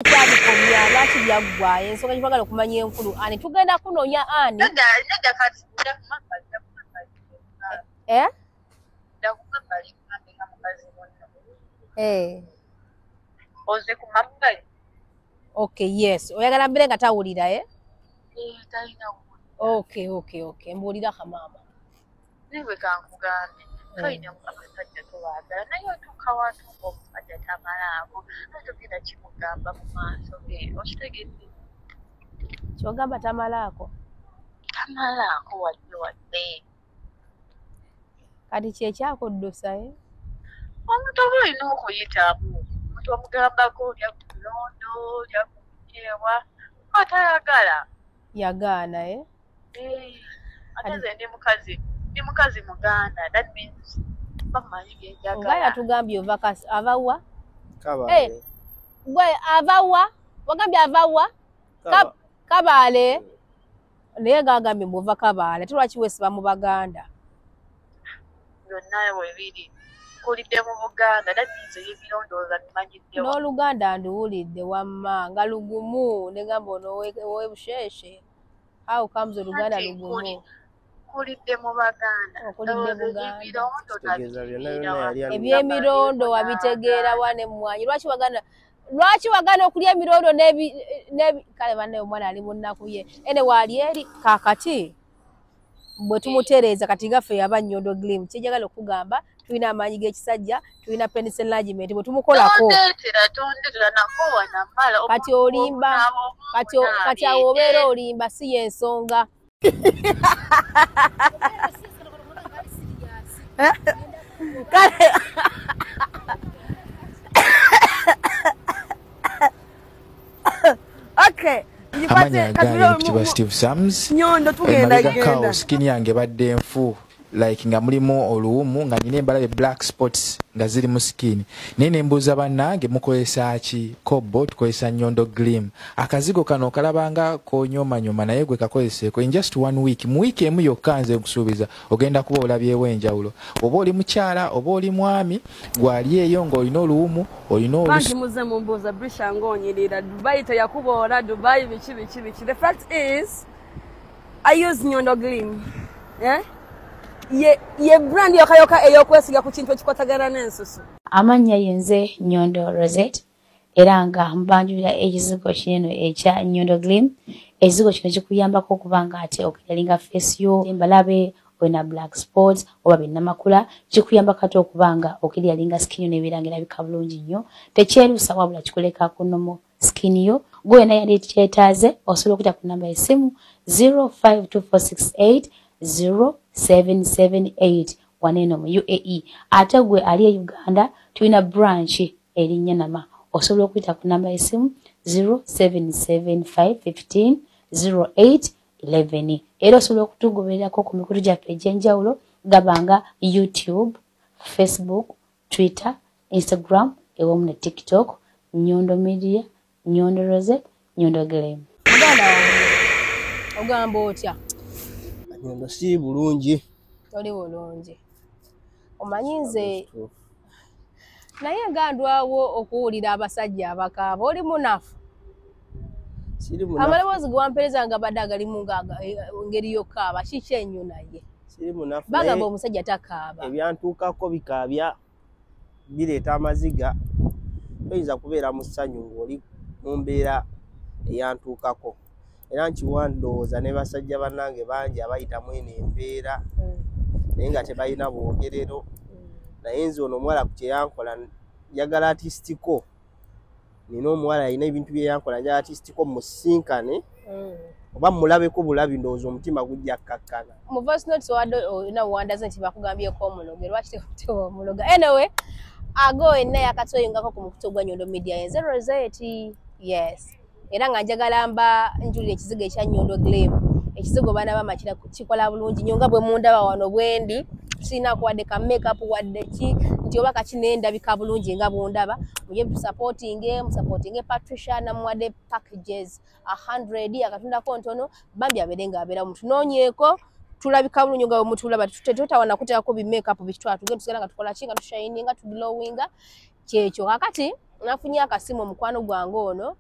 Kyabikomya, lwaki byaggwa? Ensonga gyetwagala okumanya enkulu, ani tugenda kunoonya ani? Nedda, nedda, kati dda ku mabbali, dda ku mabbali. Eh? Dda ku mabbali, ngambe nga mukazi munno. Eh. Oze ku mabbali. Okay, yes, oyagala mbere nga tawulira, eh? Eh, talina kuwulira. Okay, mbuulira kamaama. Naye bwe kankugambe, toyina abasajja tobaagala, naye otuuka watuuka omusajja tamalaako, ate togenda kimugamba mu maaso ge, okitegedde? Kyogamba tamalaako? Tamalaako wadde wadde. Kati kyekyakuddusa, eh? Omuntu oba olina okuyitamu, omuntu omugambako olya ku mirondo, olya ku binyeebwa, atayagala. Yagaana, eh? Eh, ate nze ndi mukazi, ndi mukazi Muganda, that means bamanyi Nga byenjagala. yatugambye ova avawa? Kabaale. Eh, gwe avawa? Wagambye avawa? Kabaale. Naye ng'agambye mbu ova Kabaale, ate lwaki weesiba mu Baganda? Byonna bwe biri. Nkulidde mu Buganda, that means eby'emirondo bimanyiddewo. N'Oluganda nduwulidde wamma nga lugumu, ne ngamba ono ow'e Busheeshe. How comes Oluganda Anti lugumu? Nkulidde mu Baganda. Okulidde Ndowooza Buganda. eby'emirondo Kitegeeza byonna nabitegeera byonna wa. yali abigamba. Eby'emirondo wabitegeera wa ne mmwanyi? Lwaki wagaana okulya emirondo n'ebi kale banne, omwana ali mu nnaku ye ene waali eri kaakati bwe tumutereeza kati nga ffe yaba Nyondo Glim. Kyenjagala okugamba, tulina amaanyi g'ekisajja, tulina penis enlargement bwe tumukolako. Tondeetera, tondeetera, nakoowa namala. Kati olimba, kati awo obeera olimba, si y'ensonga. Kale okay. Amanya agaali mpitibwa Steve Sams. Nyondo, tugenda. Emabegako awo Genda. Skin yange ebadde nfu, like nga mulimu oluwumu, nga nina embalabe, black spots nga ziri mu skin, naye nembuuza bannange, mukozesa ki? Kobo tukozesa Nyondo Glim. Akazigo kano okalabanga konyoomanyoma, naye gwe kakozeseeko in just one week, mu wiiki emu yokka, nze nkusuubiza ogenda kuba olabyewo enjawulo. Oba oli mukyala oba oli mwami, gwali eyo ng'olina oluwumu, olina Bangi olusu muze mumbuuza, "Brisha, ng'onyirira Dubai, teyakuboola Dubai, biki biki biki?" The fact is I use Nyondo Glim, eh? Ye brand yoka ey'okwesiga ku kintu ekikwatagana n'ensusu. Amannya yenze Nyondo Rosette, era nga mbanjulira ekizigo kinene ekya Nyondo Glim. Ekizigo kino kikuyambako okuba nga ate okiclearinga face yo, embalabe, olina black spots oba binnamakula, kikuyambako ate okuba nga oclearinga skin yo nebeera nga erabika bulungi nnyo. Tekyerusa, wabula kikuleka ku normal skin yo. Gwe yena yali kyetaaze, osobola okuyita ku namba y'essimu 052468 0778 waneeno mu UAE. Ate gwe ali e Uganda, tulina branch eri Nyanama, osobola okuyita ku namba y'essimu 0775 15 08 11. Era osobola okutugobererako ku mikutu gyaffe egy'enjawulo, gabanga YouTube, Facebook, Twitter, Instagram ewamu ne TikTok, Nyondo Media, Nyondo Rosette, Nyondo Glam. Muganda wange, ogamba otya? Nyondo, siri bulungi. Toli bulungi? Omanyi nze naye nga ndwawo okuwulira abasajja abakaaba. Oli munafu? Siri munafu. Amaloboozi ge wampereza nga badde agalimu nga ngeri yokaaba, kiki ennyo naye? Siri munafu. Bagamba Naye omusajja takaaba. Ebyantuukako bikaabya, bireeta amaziga. Toyinza kubeera mu ssanyu ng'oli mu mbeera eyantuukako, era nkiwa ndowooza ne basajja bannange bangi abayitamu eno embeera, naye nga tebalina bwogerero. Naye nze ono omuwala ku kyeyankola, njagala artistiko nina omuwala alina ebintu byeyankola, njagala artistiko musinkane oba mulabeko bulabi, ndowooza omutima gujja kkakkana. Mu voice notes wadde olina wandaze nti bakugambyeko omuloge, lwaki tewamuloga? Anyway, ago enna yakatweyungako ku mukutu gwa Nyondo Media, enze Rosette. Yes, era nga njagala mba njulira ekizigo ekya Nyondo Glam. Ekizigo, baana bamakira, kikola bulungi nnyo. Nga bwe mundaba wano bwendi, sirina wadde ka makeup wadde ki nti oba kaki, naye ndabika bulungi nga bwondaba. Muje tusupportinge, musupportinge Patricia. Namuwadde packages 100, akatundako ntono, bambi abeere nga abeera mutunoonyeeko. Tulabika bulungi nga bwemutulaba, tetutawana kuteekako bi makeup bikitwala, tugende tusigala nga tukola ki, nga tushininga, tuglowinga. Kyekyo. Kakati nafunye akasimu, omukwano gwange ono.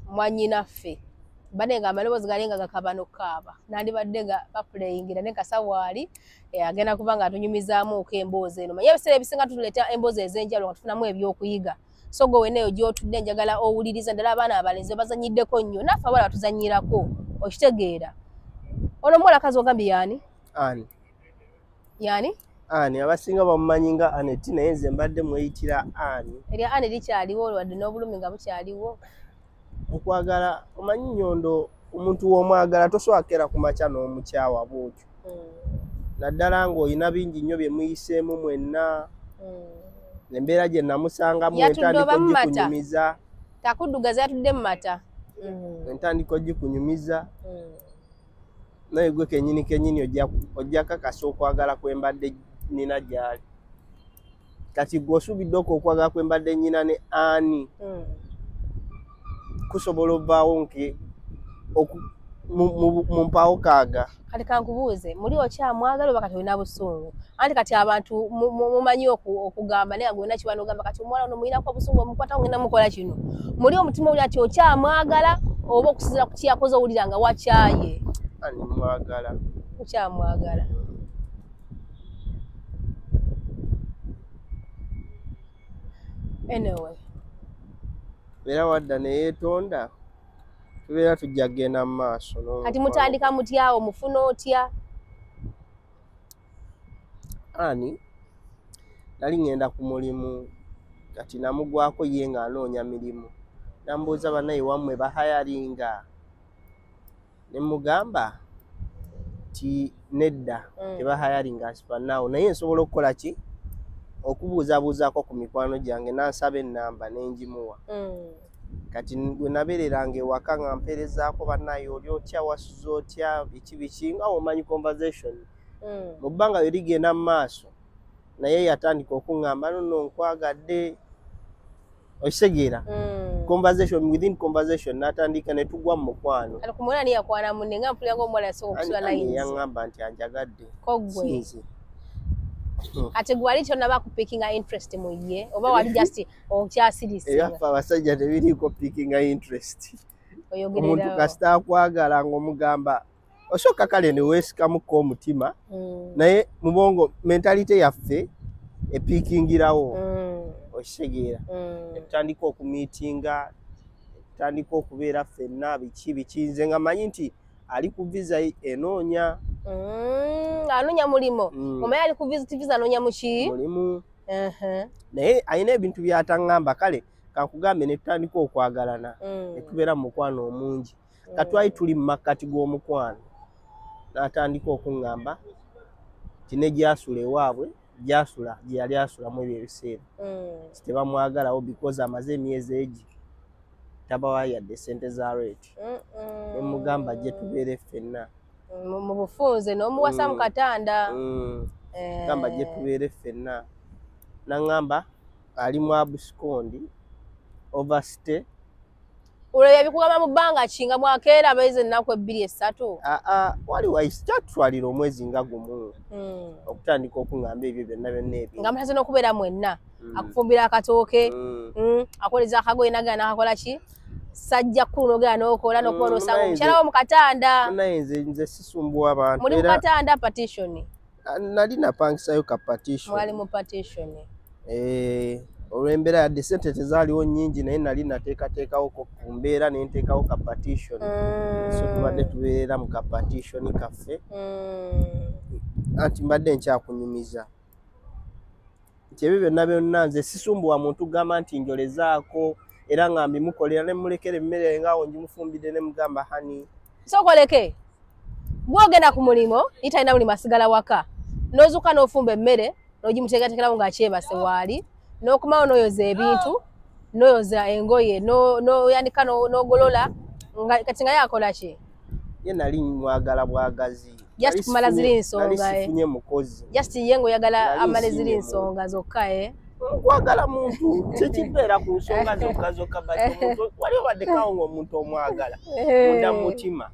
Mwannyinaffe badde nga amaloboozi galinga gakaba n'okukaaba, nandibadde nga bapuleyingira ne kasawaali agenda kuba nga atunyumizaamuuko emboozi eno. Manye ebiseera ebisinga tutuleeta emboozi ez'enjawulo nga tufunamu ebyokuyiga. So gwe wenna eyo gy'otudde njagala owuliriza, ddala abaana abalenzi bazanyiddeko nnyo, naffe abawala batuzannyirako, okitegeera. Ono omuwala kazi ogambye yaani? Ani? Yaani? Ani abasinga bamumanyi nga Aneti, naye nze mbadde mweyitira Ani. Erya Ani likyaliwo wadde n'obulumi nga bukyaliwo. Okwagala omanyi Nyondo, omuntu w'omwagala tosobola kukeera ku makya n'omukyawa bw'otyo. Naddala ng'olina bingi nnyo bye muyiseemu mwenna. Embeera gye namusangamu entandika ogikunyumiza. Takuddugaza, yatudde mu mata. Entandika ogikunyumiza. Naye gwe kennyini kennyini ojja kakasa okwagala kwe mbadde nnina gy'ali. Kati gwe osuubidde okwo okwagala kwe mbadde nnyina ne Ani kusobola ovaawo nke mu mpaawo kaaga. Kati kankubuuze, muli okyamwagala oba kati olina busungu? Anti kati abantu mumanyi okugamba, naye nga olina kiba n'ogamba kati omuwala ono muyinako obusungu, omukwata ngenda mukola kino. Muli omutima owulira nti okyamwagala oba okusinziira ku kye yakoze owulira nga wakyaye? Ani mwagala. Okyamwagala. Anyway. Era wadda ne yeetonda, tubeera tujja kugenda mu maaso. Kati mutandika mutya, omufuna otya? Ani nali ngenda ku mulimu, kati namugwako ye ng'anoonya mirimu. Nambuuza bannaye wammwe bahayaringa? Ne mugamba nti nedda, tebahayaringa as per now, naye nsobola okukola ki? Okubuuzabuuzaako ku mikwano gyange. N'ansaba ennamba ne ngimuwa. Kati bwe nabeereranga ewaka nga mpeerezaako, bannaye oli otya, wasuze otya, biki biki, nga omanyi conversation. Mu bbanga bwe ligenda mu maaso, naye yatandika okuŋŋamba nno nkwagadde, okitegeera? Conversation within conversation n'atandika ne tugwa mu mukwano. Kati ku muwala ni yakwana munne, nga mpulira ng'omuwala yasooka okusula Ani lines. yaŋŋamba nti anjagadde. Ko ggwe? Si nze. Ate gwe wali tonnaba kupickinga interest mu ye oba wali just okyasirise? Ebyaffe abasajja tebiriiko pickinga interest. Omuntu Oyogererawo. kasita akwagala ng'omugamba osooka kale ne weesikamuko omutima, naye mu bwongo mentality yaffe epiikingirawo, okitegeera? Tutandika okumiitinga, tutandika okubeera ffenna, biki biki, nze nga manyi nti ali ku visa enoonya. Anoonya mulimu. Omanyi ali ku visit visa, anoonya muki? Mulimu. Naye alina ebintu by'ataŋŋamba. Kale kankugambe, ne tutandika okwagalana, ne tubeera mu mukwano omungi. Katwali tuli mu makkati g'omukwano, n'atandika okuŋŋamba nti ne gyasula ewaabwe, gyasula gye yali asulamu ebyo ebiseera, tebamwagalawo because amaze emyezi egi tabawa yadde sente za rent. Ne mugamba gye tubeere ffenna. Mu bufunze n'omuwasa mu katanda. Gamba gye tubeere ffenna, naŋŋamba ali mu abscond, overstay. Olwo yabikugamba mu bbanga ki, nga mwakeera abayizi ennaku 2 3? Aa, wali waisi kyatutwalira omwezi nga gumu okutandika okuŋŋamba ebyo byonna byonna ebyo. Nga mutaze n'okubeera mwenna, akufumbira akatooke, akoleza akagoye, nagenda nakakola ki, sajja kkulu n'ogenda n'okola n'okuba n'osanga omukyala wo mu katanda. Naye nze sisumbuwa abantu. Muli mu Era katanda partition? Nali napangisayo ka partition. Mwali mu partition. Eh, olw'embeera yadde sente tezaaliwo nnyingi, naye nali nateekateekawo ku mbeera ne nteekawo ka partition. So tubadde tubeerera mu ka partition kaffe. Anti mbadde nkyakunyumiza nti ebyo byonna byonna nze sisumbuwa muntu gamba nti njolezaako, era nga mbimukolera ne mulekera emmere ngaawo ngimufumbidde ne mugamba honey. Sokoleke gwogenda ku mulimu, italina mulimu, asigala waka, n'ozuuka n'ofumba emmere n'ogimuteekateekerawo ng'akyebase waali, n'okomawo n'oyoza ebintu, n'oyoza engoye, n'oyanika, n'ogolola, kati nga yakola ki? Ye nali mwagala bwagazi. Just Nali kumala ziri nsonga, nali sifunye mukozi. Just ye ng'oyagala Nali amale ziri nsiimye. nsonga zokka, eh? Nkwagala muntu tekibeera ku nsonga zokka zokka, but omuntu wali obaddekawo ng'omuntu omwagala munda mu mutima.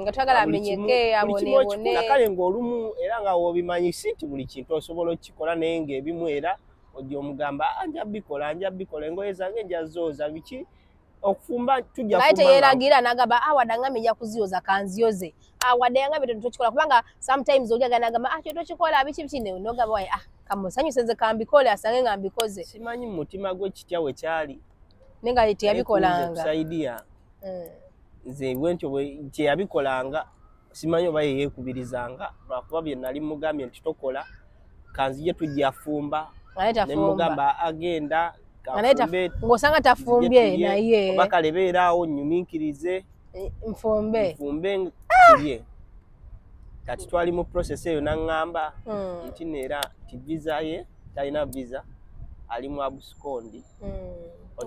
Nga twagala Buli kimu- amenyeke, buli kimu aboneebone. okikola, kale ng'olumu era nga wobimanyi si nti buli kintu osobola okukikola, naye ng'ebimu era ojja omugamba, "Ah, nja bikola, nja bikola, engoye zange nja zooza," biki. Okufumba tujja naye teyeragira n'agamba wadde ngambye nja kuzioza kanzioze, wadde yangambye tokikola, kubanga sometimes oli agenda n'agamba kyo tokikola biki biki, n'ogamba wayi kamusanyuse nze kambikole asange nga mbikoze. Simanyi mu mutima gwe kitya we kyali, naye nga teyabikolanga. Kusaidia nze bwentyo kyeyabikolanga, simanyi oba yeekubirizanga lwakuba bye nali mugambye nti tokola, kanzije tujja fumba, ne mugamba agenda ng'osanga tafumbye naye oba kale beeraawo nnyumiikirize nfumbe tulye. Kati twali mu process eyo n'aŋŋamba nti neera nti visa ye talina visa, ali mu abscondi,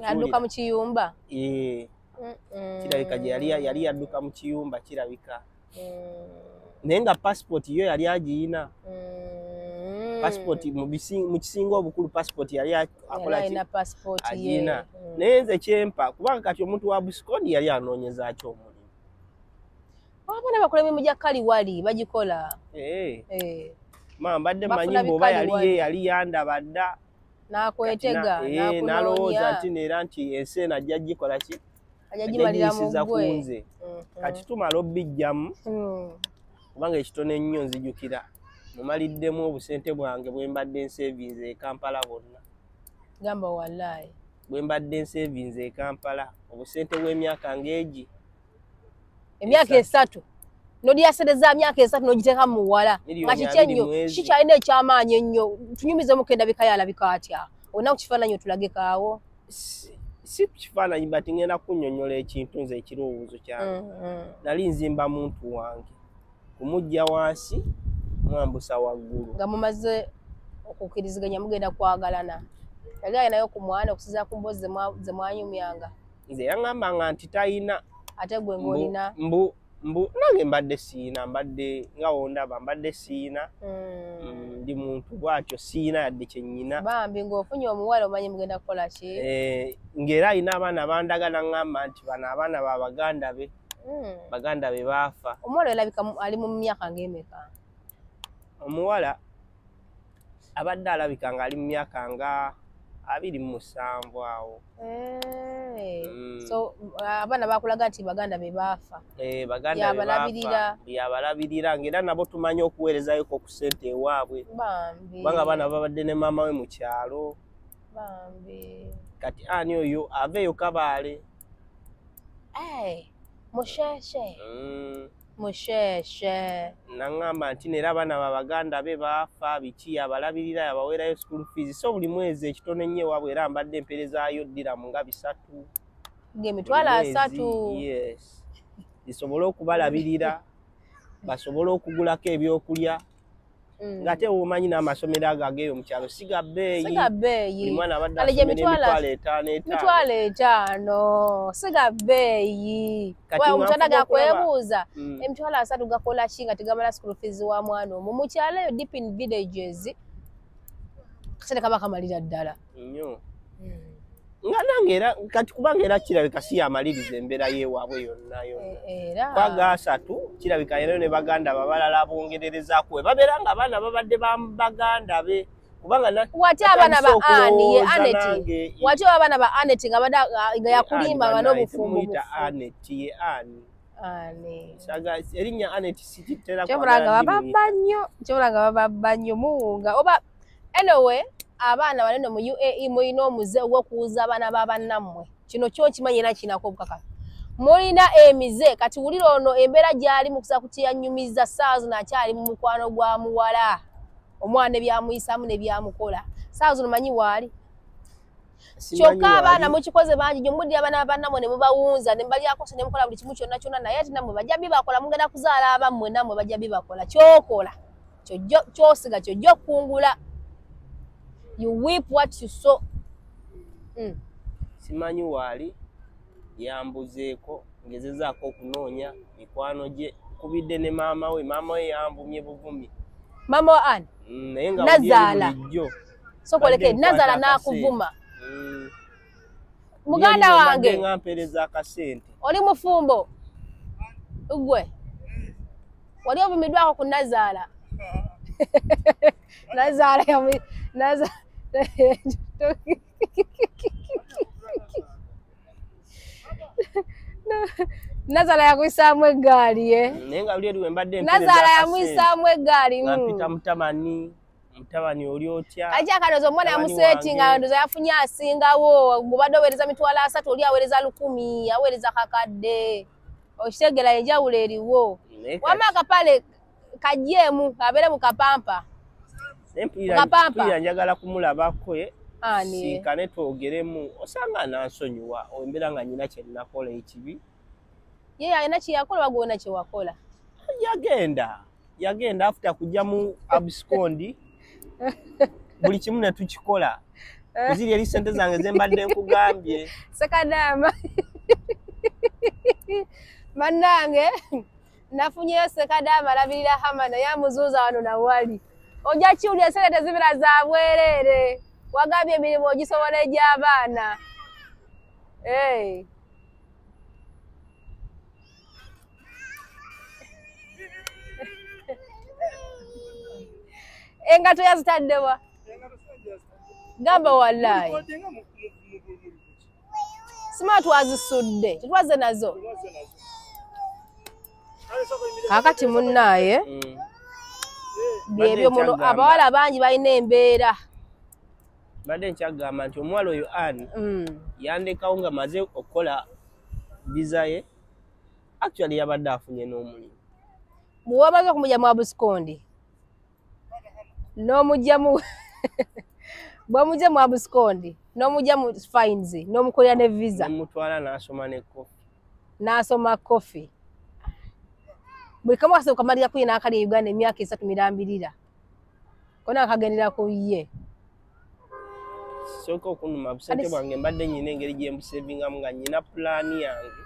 adduka mu kiyumba. Kirabika gye yali yadduka mu kiyumba kirabika, naye nga passport yo yali agiyina. Passport mu kisinga obukulu passport yali akola ki? Agiyina. Naye nze kyempa kubanga kati omuntu wa abscondi yali anoonyeza ki omulimu. Abaana bakola emirimu gya kaliwali bagikola. Ma mbadde mmanyi bw'oba yali ye yali yandaba dda n'akwetega n'alowooza nti neera nti ensi eno ajja gikola ki, ajja gimalira mu ggwe. Kati tumala obbijjamu kubanga ekitono ennyo nzijukira mumaliddemu obusente bwange bwe mbadde nsevinze e Kampala bwonna. Gamba wallahi bwe mbadde nsevinze e Kampala obusente bw'emyaka ng'egi emyaka 3 nodyasereza myaka 3 n'ogiteeka mu muwala nga kiki ennyo kikyalina ekyamaanyi ennyo. Tunyumize mu kendabika yalabika atya olina ku kifaananyi otulagekaawo? Si ku kifaananyi but ngenda kunnyonnyola ekintu nze ekirowoozo kyange. Nali nzimba muntu wange kumuggya wansi mwambusa waggulu, nga mumaze okukkiriziganya mugenda kwagalana. Yali alinayo ku mwana okusinziira ku mboozi ze mwanyumyanga? Nze yaŋŋambanga nti talina, ate gwe ng'olina. Mbu nange mbadde siina, mbadde nga wondaba mbadde siina, ndi muntu bw'atyo siina yadde kye nnyina. Bambi ng'ofunye omuwala omanyi mugenda kukola ki? Ng'era alina abaana bandaga n'aŋŋamba nti bano abaana ba baganda be, baganda be baafa. Omuwala alabika ali mu myaka ng'emeka? Omuwala abadde alabika ng'ali mu myaka nga 27 awo. So abaana bakulaga nti baganda be baafa. Baganda be baafa yabalabirira, ng'era nabo tumanyi okuweerezayoko ku ssente ewaabwe, kubanga abaana babadde ne maama we mu kyalo. Bambi kati ani oyo aveeyo Kabaale. Musheshe musheshe naŋŋamba nti neera abaana ba baganda be baafa biki, yabalabirira yabaweerayo school fees. So buli mwezi ekitono ennyo ewaabwe era mbadde mpeerezaayo ddiramu nga 3, ng'emitwalo 3. Yes, zisobole okubalabirira basobole okugulako ebyokulya, ng'ate womanyi n'amasomero ago ageeyo mu kyalo si ga bbeeyi. Buli mwana abadde asomera emitwalo 5 emitwalo 5 si ga bbeeyi. Omuntu adaga kwebuuza emitwalo 3 gakola ki nga tegamala school fees wa mwana omwo mu kyalo eyo deep in villages, kasente kaba kamalira ddala nnyo. Nga nange era kati kubanga era kirabika si yamaliriza embeera yeewaabwe yonna yonna, kwaga 3 kirabika era ne baganda babalala bongererezaako we babeera nga abaana babadde baganda be, kubanga watya abaana ba Ani ye Aneti, watya abaana ba Aneti nga badde nga yakulimba nga n'obufumbo muyita Aneti ye Ani Ani saga erinnya Aneti sikitera kyobulanga bababba nnyo, kyobulanga bababba nnyo muwunga oba. Anyway, abaana banene mu UAE mulina omuze ogw'okuwuza abaana ba bannammwe. Kino kyo nkimanyi era kinako obukakafu. Mulina emize kati wulira ono embeera gy'ali mu kusa kutiyanyumiza ssaawa zino akyali mu mukwano gwa muwala, omwana ebyamuyisaamu ne byamukola. Ssaawa zino manyi waali. Kyokka abaana mukikoze bangi nnyo, muddira abaana ba bannammwe ne mubawunza ne mubalyako ne mukola buli kimu kyonna kyonna, naye ate nammwe bajja bibakola, mugenda kuzaala abammwe nammwe bajja bibakola. Ky'okola ky'osiga ky'ojja okukungula. You weep what you sow. Simanyi waali yambuzeeko, ngezezaako okunoonya mikwano gye, nkubidde ne maama we, maama we yanvumye buvumi. Maama wa Ani? Naye nga Nazaala. bulijjo. Sokoleke Nazaala n'akuvuma. Muganda wange nga mpeereza akasente. Oli mufumbo? Ggwe wali ovumiddwako ku Nazaala? Nazaala Nazala yakuyisaamu eggaali ye. Naye nga luli eri we mbadde mpeereza Nazala akasente. yamuyisaamu eggaali. Nga mpita mutabani, mutabani oli otya? Kati akaloza omwana Mutabani yamusetinga wange. ndoza yafunye asingawo gubadde oweereza 300,000 oli aweereza 1,000 aweereza kakadde. Okitegera enjawulo eriwo. Naye Wamma kati- akapale kajeemu abeere mu kapampa. naye Kapampa. mpulira njagala kumulabako ye. Ani? Sinkane twogeremu osanga anansonyiwa embeera nga nyina kye nnakola ekibi. Ye alina kye yakola oba gw'olina kye wakola? Yagenda after kujja mu abscondi buli kimu ne tukikola. Kuziri eri ssente zange ze mbadde nkugambye. Sekadaama. Bannange nafunyeyo Sekadaama alabirira Hama naye amuzuuza wano na wali. Ojja kiwulira ssente tezibira za bwereere. Wagambye emirimu ogisobola egy'abaana. Hey. Engatto yazitaddewa? Gamba wallahi. Sima twazisudde, tetwaze nazo. Kaakati munnaaye byebyo muno abawala bangi balina embeera. Mbadde nkyagamba nti omuwala oyo Ann yandekawo nga maze okukola visa ye. Actually yabadde afunye n'omulimu. Bw'omaze okumugyamu abusikondi n'omugyamu bw'omugya mu abusikondi n'omugya mu fines n'omukolera ne visa. N'omutwala n'asoma ne coffee. N'asoma coffee. Buli kamu kasooka kamalira ku ye n'akali e Uganda emyaka 3 mirambirira. Konna akagendera ku ye. Sooka okunuma busente bwange mbadde nnyina engeri gye mbusevingamu nga nnyina pulaani yange.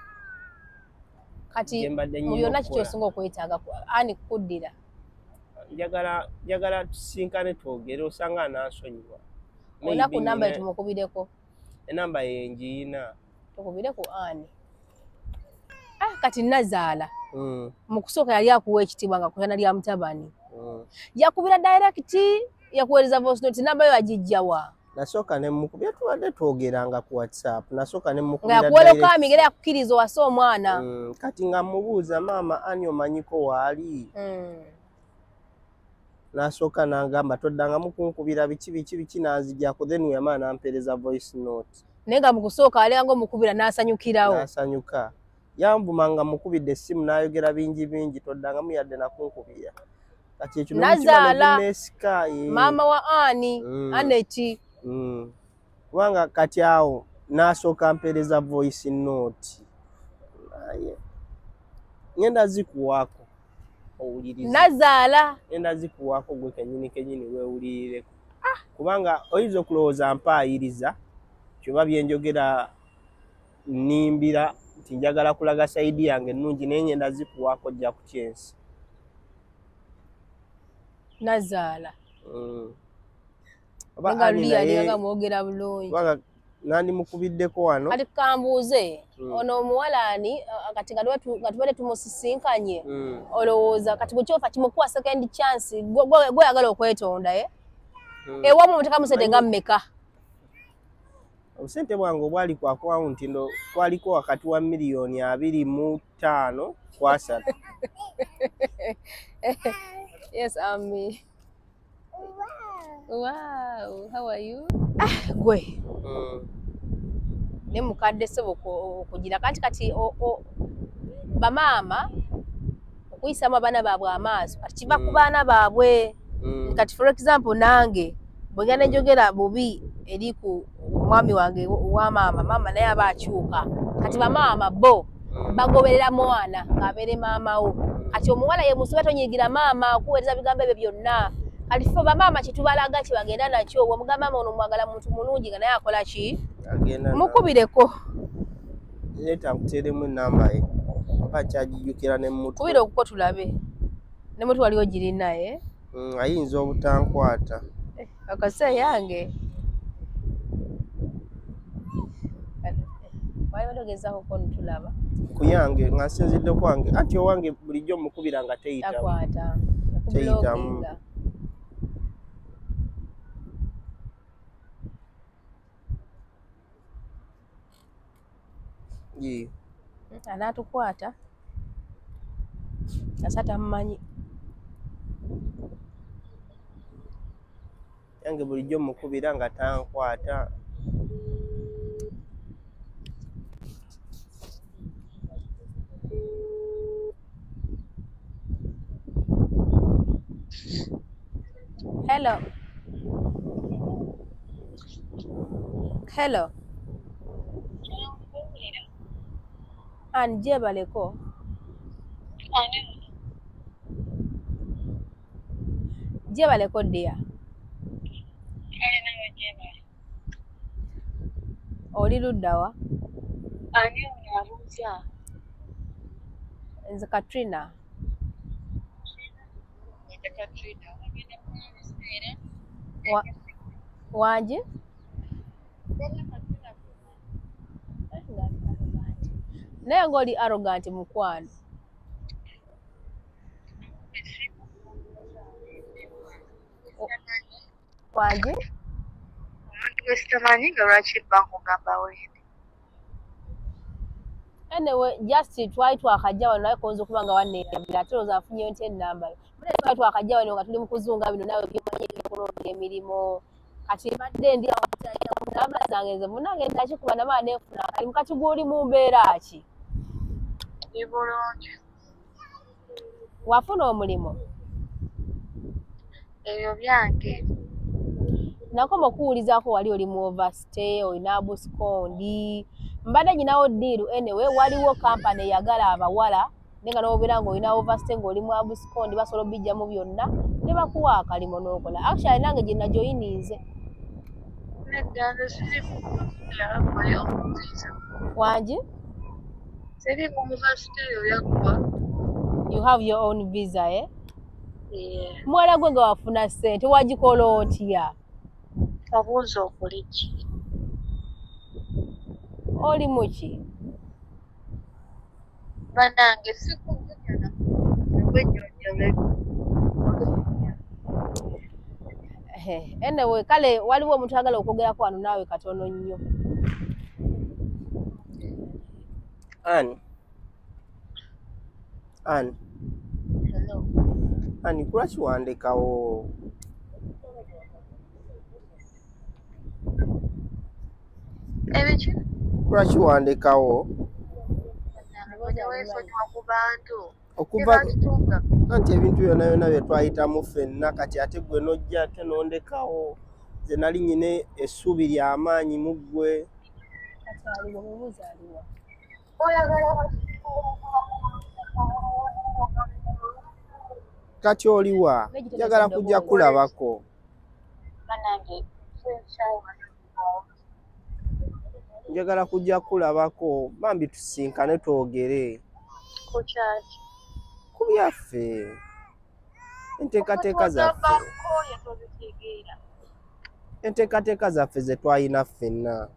Kati mu byonna kiki osinga okwetaaga ani kukuddira? Njagala tusinkane twogere osanga anansonyiwa. Olina ku namba ye tumukubireko? Enamba ye ngiyina. Tukubire ku ani? Ah, kati nazaala. Mu kusooka yali akuwa ekitiibwa nga kutana lya mutabani. Yakubira direct, yakuweereza voice note, namba yo agijja wa? Nasooka ne mukubira, tubadde twogeranga ku WhatsApp. Nasooka ne mukubira nga yakuwera okami era yakukkiriza owase omwana. Kati nga mubuuza maama ani omanyiko waali? Nasooka n'angamba toddangamu kunkubira biki biki biki n'anzigyako, then yamala n'ampeereza voice note. Naye nga mu kusooka alinga ng'omukubira n'asanyukirawo. N'asanyuka. Yanvuma nga mukubidde essimu n'ayogera bingi bingi toddangamu yadde nakunkubira. Kati ekyo Nazaala n'omukiba ne maama wa Ani, Aneti. Kubanga kati awo n'asooka mpeereza voice note. Naye ngenda zikuwaako owulirize. Nazaala. Ngenda zikuwaako gwe kennyini kennyini weewulirireko. Kubanga oyinza okulowooza mpaayiriza kyoba bye njogera nnimbira nti njagala kulaga sayidi yange ennungi naye ngenda zikuwaako ojja kutya ensi. Nazaala. Oba Nga Ani luli naye yalinga mwogera bulungi. Kubanga nandimukubiddeko wano. Kati kambuuze ono omuwala ani kati nga tubadde tumusisinkanye olowooza kati bwe kyofa kimukuwa second chance gw'oyagala okwetonda ye? Ewammwe muteekamu ssente nga mmeka? Obusente bwange obwali ku akawunti ndo kwaliko wakati wa 25 ku 3. Yes, Ami. Wow, how are you? Ah, gwe. Ne mukadde ssebo okugira kanti kati bamaama okuyisamu abaana baabwe amaaso kati kiva ku baana baabwe. Kati for example nange bwe ngenda njogera bubi eri ku mwami wange wa maama, maama naye aba akyuka. Kati bamaama bo bagoberera mwana ng'abeere maama wo. Kati omuwala ye musobe tonyigira maama okuweereza bigambo ebyo byonna. Kati ffe bamaama kye tubalaga kye bagenda nakyo, bw'omugamba maama ono mwagala muntu mulungi nga naye akola ki? Mukubireko. Leeta nkuteeremu ennamba ye. Oba nkyagijjukira ne mutwe. Kubira okuko tulabe. Ne mutwe waliwo girina ye. Ayinza obutankwata. Akase yange. Wali ogezaako ko ntulaba. Ku yange nga nsinzidde kwange anti owange bulijjo mukubira nga teyitamu. Takwata. Teyitamu. Anaatukwata asata mmanyi. Yange bulijjo mukubira nga tankwata. Hello. Hello. Ann gyebaleko. Gyebaleko dear. Oli ludda wa? Ani ono abuuza? Nze Katrina. Wangi? Naye ng'oli arrogant mukwano. Wangi? Omuntu gwe sitamanyi nga lwaki mba nkugamba wendi. Anyway, just twali twakajja wano naye koyinza okuba nga wanneerabira ate olowooza nfunyeyo ntya ennamba yo. Twali twakajja wano nga tuli mu kuzunga bino naawe by'omanyi eby'okulonda emirimu. Kati mbadde ndi awo namba zange nze munnange nakikuba namala ne nfuna akalimu. Kati ggwe oli mu mbeera ki? Ndi bulungi. Wafuna omulimu? Ebyo byange. Nakoma okuwulizaako wali oli mu overstay, olina abscondi. Mbadde nyinawo ddiiru anyway, waliwo kampani eyagala abawala naye nga n'obeera ng'olina overstay ng'oli mu abscondi basobola obbijjamu byonna ne bakuwa akalimo n'okola. Actually nange gye najoyininze. Nedda nze siri mu overstay yaggwa. Wangi? Siri mu overstay yaggwa. You have your own visa, eh? Yeah. Muwala gwe nga wafuna ssente wagikola otya? Obuuza okuli ki? Oli muki? Bannange sikujjukira gwe. Anyway, kale waliwo omuntu ayagala okwogerako wano naawe katono nnyo. Ann. Ann. Hello. Ann, lwaki wandekawo? Ebiki? Lwaki wandekawo? Weesonyiwa ku bantu. Okuva anti ebintu byonna byonna bye twayitamu ffenna kati ate ggwe n'ojja ate n'ondekawo. Nze nali nnyina essuubi ly'amaanyi mu ggwe. Kati aliwa, mubuuze aliwa. Kati oliwa? Njagala kujja kulabako. Njagala kujja kulabako bambi tusinkane twogere. Ku kyaki? Ku byaffe. Enteekateeka zaffe. Enteekateeka zaffe ze twalina ffenna.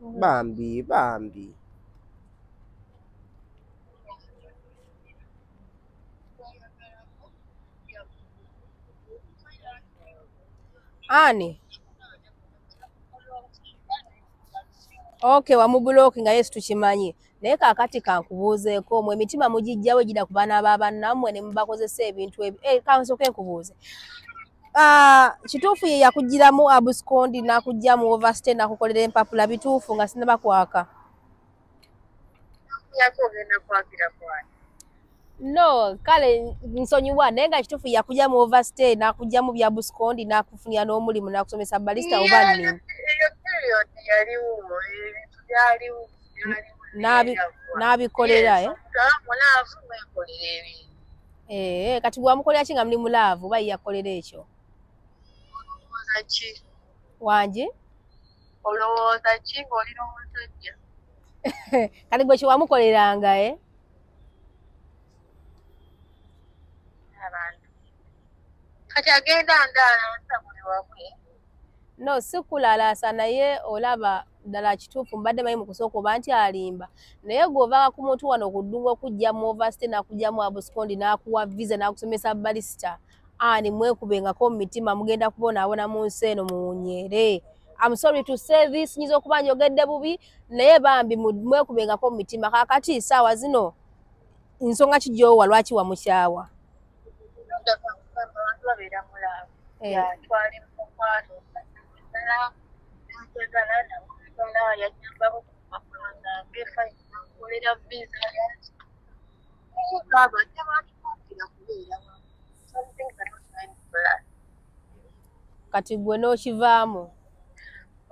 Bambi, bambi. Ani? Okay, wamubuloki nga Yesu tukimanyi. Naye kaakati kankubuuzeeko mmwe emitima mugijjawo egida ku baana ba bannammwe ne mubakozesa ebintu ebyo. Kansooke nkubuuze. Kituufu ye yakuggyiramu abscondi n'akuggya mu overstay n'akukolera empapula bituufu nga sinnaba kwaka? Yakugenda kwakira kwani? No, kale nsonyiwa naye nga kituufu yakujja mu overstay n'akugyamu bya abscondi n'akufunira n'omulimu n'akusomesa balista oba nni? Eyo period yaliwo, ebintu byaliwo. N'abikolera, eh? Mu love mwekolera ebintu. Kati gwamukolera ki nga muli mu love oba ye yakolera ekyo? Olowooza ki? Wangi? Olowooza ki ng'oli n'omusajja? Kati gwe kye wamukoleranga, eh? Abantu. Kati agenda ndaala nsa buli wamu. No, si kulalaasa naye olaba ddala kituufu mbadde manyi mu kusooka oba nti alimba. Naye gw'ovanga ku muntu wano ku ddungu okuggyamu overstay n'akuggyamu abscondi n'akuwa visa n'akusomesa balista. Ani mwekubengako mu mitima mugenda kubonaabona mu nsi eno muwunyere. I'm sorry to say this, nyinza okuba njogedde bubi, naye bambi mwekubengako mu mitima. Kaakati essaawa zino nsonga ki gy'owa lwaki wamukyawa? Abantu babeera mu love. Twali mu mukwano, njagala namwagala, yanyambako ku mpapula zange, fine, nankolera visa, naye tebatukugira kubeera wamu. Some things are not meant for us. Kati gwe n'okivaamu?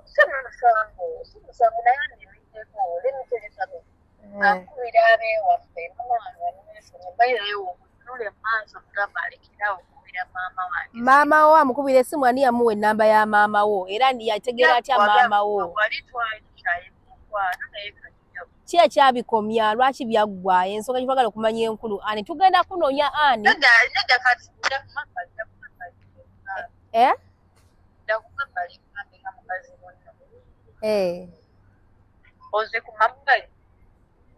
Si musango, naye nemiddeko. Let me tell you something. Akubira ab'ewaffe, mama wange anemesonye, bayirayo omutunule mu maaso mugamba alekerawo okukubira maama wange. Maama wo amukubira essimu, ani yamuwa ennamba ya maama wo? Era yategeera atya maama wo? Wali twali tukyayi mukwano, naye kati Ki ekyabikomya? Lwaki byaggwa? Ensonga gyetwagala okumanya enkulu. Ani tugenda kunoonya ani? Nedda, kati dda ku mabbali, dda ku mabbali. Eh? Dda ku mabbali ngambe nga mukazi munno. Eh. Oze ku mabbali.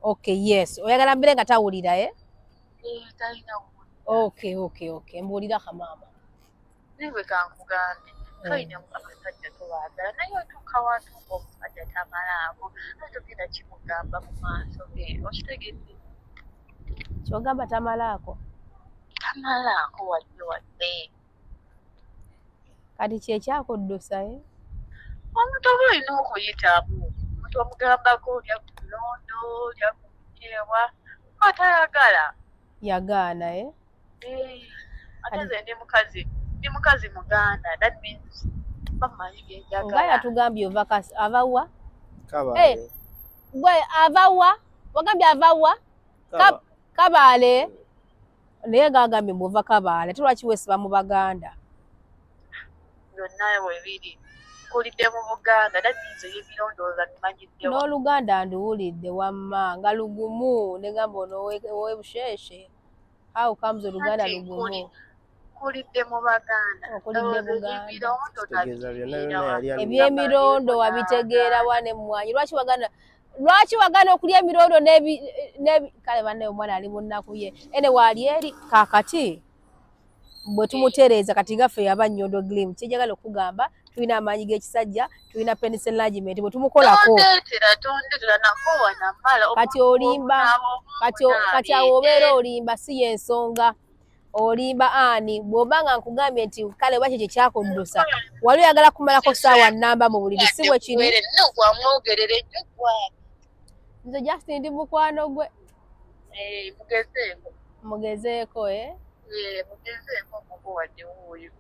Okay, yes. Oyagala mbere nga tawulira, eh? Eh, talina wuulira. Okay. Mbuulira ka maama. Naye kankugambe, toyina abasajja tobaagala, naye otuuka watuuka omusajja tamalaako, ate togenda kimugamba mu maaso ge, okitegedde? Ky'ogamba tamalaako? Tamalaako wadde wadde. Kati kye kyakuddusa, eh? Omuntu oba olina okuyitamu, omuntu omugambako olya ku mirondo, olya ku binyeebwa, atayagala. Yagaana, eh? Ate nze ndi mukazi Muganda, that means bamanyi bye njagala. Nga yatugambye ova ava wa? Kabaale. Gwe ava wa? Wagambye ava wa? Kabaale. Naye ng'agambye mbu ova Kabaale, ate lwaki weesiba mu Baganda? Byonna bwe biri. Nkulidde mu Buganda, that means eby'emirondo bimanyiddewo. N'Oluganda nduwulidde wamma nga lugumu, ne ngamba ono ow'e Busheeshe. How comes Oluganda lugumu? Nkulidde mu Baganda. Okulidde Buganda. Kitegeeza byonna byonna yali Eby'emirondo wabitegeera wa n'emmwanyi? Lwaki wagaana okulya emirondo n'ebi kale bannaye omwana ali mu nnaku ye. Ene waali eri kaakati bwe tumutereeza kati nga ffe aba Nyondo Glim, kye njagala okugamba tulina amaanyi g'ekisajja, tulina penis enlargement bwe tumukolako. Tondeetera nakoowa namala. Kati olimba, kati awo obeera olimba, si y'ensonga. Olimba ani? Bw'oba nga nkugambye nti kale oba kye kyakuddusa, wali oyagala kumalako ssaawa nnamba mu buliri, si bwe kiri? Nno gwamwogerera ennyo gwange. Nze Justin ndi mukwano gwe. Mugezeeko. Mugezeeko, eh? Mugezeeko mukuwadde wuuyo.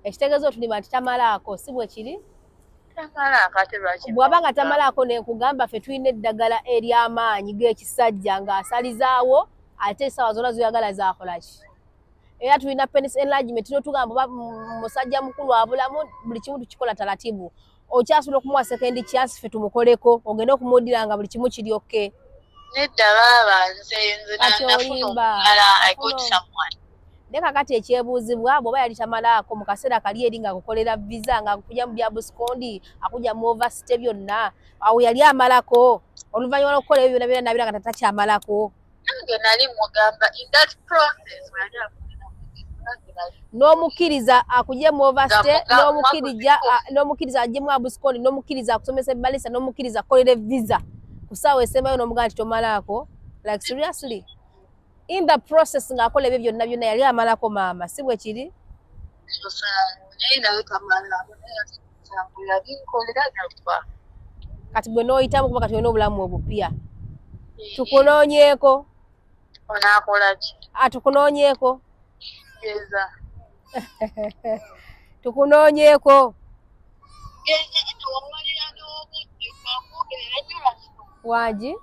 Ekitegeeza otulimba nti tamalaako, si bwe kiri? Tamalaako ate lwaki? Bw'aba nga tamalaako ne nkugamba ffe tulina eddagala ery'amaanyi g'ekisajja ng'asalizaawo, ate essaawa zonna z'oyagala zaakola ki? Era tulina penis enlargement, n'otugamba oba musajja mukulu abulamu, buli kimu tukikola taratibu. Okyasobola okumuwa second chance ffe tumukoleko, ogende okumuddira nga buli kimu kiri okay. Nedda baaba, nze Kati nafuna olimba. omulala, I got someone. Naye kaakati ekyebuuzibwa bw'oba yali tamalaako mu kaseera kali eri ng'akukolera visa, ng'akujja mu bya busikondi, akujja mu overstay byonna, awo yali amalako. Oluvannyuma lw'okukola ebyo byonna byonna n'abeera nga takyamalako. Nange nali mugamba in that process we yali akolera nange nali N'omukkiriza akujje mu overstay, Nga n'omukkiriza ajjemu abusikondi, n'omukkiriza akusomesa ebbalisa, n'omukkiriza akukolere visa. Ku ssaawa esembayo n'omugamba nti tomalaako. Like seriously? In the process ng'akola ebyo byonna byonna yali amalako maama, si bwe kiri? Musango, naye nawe tamalaako, naye ate musango yabinkolera naggwa. Kati gwe n'oyitamu kuba kati olina obulamu obupya. Tukunoonyeeko. Onaakola ki? Tukunoonyeeko. Geza. Tukunoonyeeko. Geza eno wamalira n'obudde bwakwogerera nnyo lwaki? Wangi?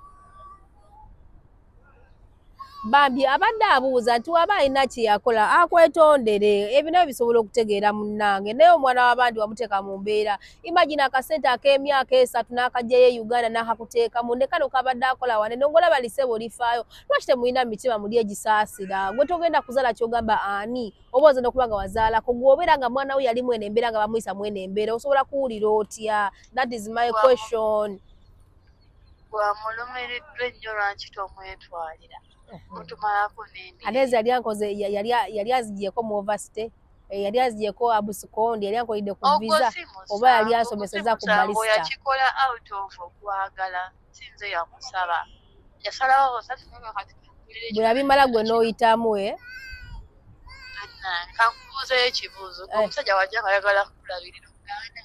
Bambi abadde abuuza nti waba alina kye yakola akwetondere, ebyo nabyo bisobola okutegeera munnange, naye omwana w'abandi wamuteeka mu mbeera. Imagine akasente ak'emyaka 3 n'akaggyayo e Uganda n'akakuteekamu, ne kano kabadde akola wane n'ongolaba lisebo lifaayo. Lwaki temulina mitima muli egisaasira? Gwe togenda kuzaala ky'ogamba ani? Oba oyinza n'okuba nga wazaalako, gwe obeera nga mwana wo yali mwene embeera nga bamuyisa mwene embeera, osobola kuwulira otya? That is my question. Bwamulumiriddwa ennyo lwaki tomwetwalira? Mutumalako n'emirembe. Ate nze yali ankoze, yali azigyeko mu overstay. Yali azijeko abusukondi, yali ankolidde ku visa oba yali ansomeseza ku balista. Yakikola out of okwagala, sinze yamusaba. Yasalawo osatu kati. Bwe yabimala gwe n'oyitamu Kankubuuzeyo ekibuuzo. Omusajja wajja ayagala kukulabirira ogaana.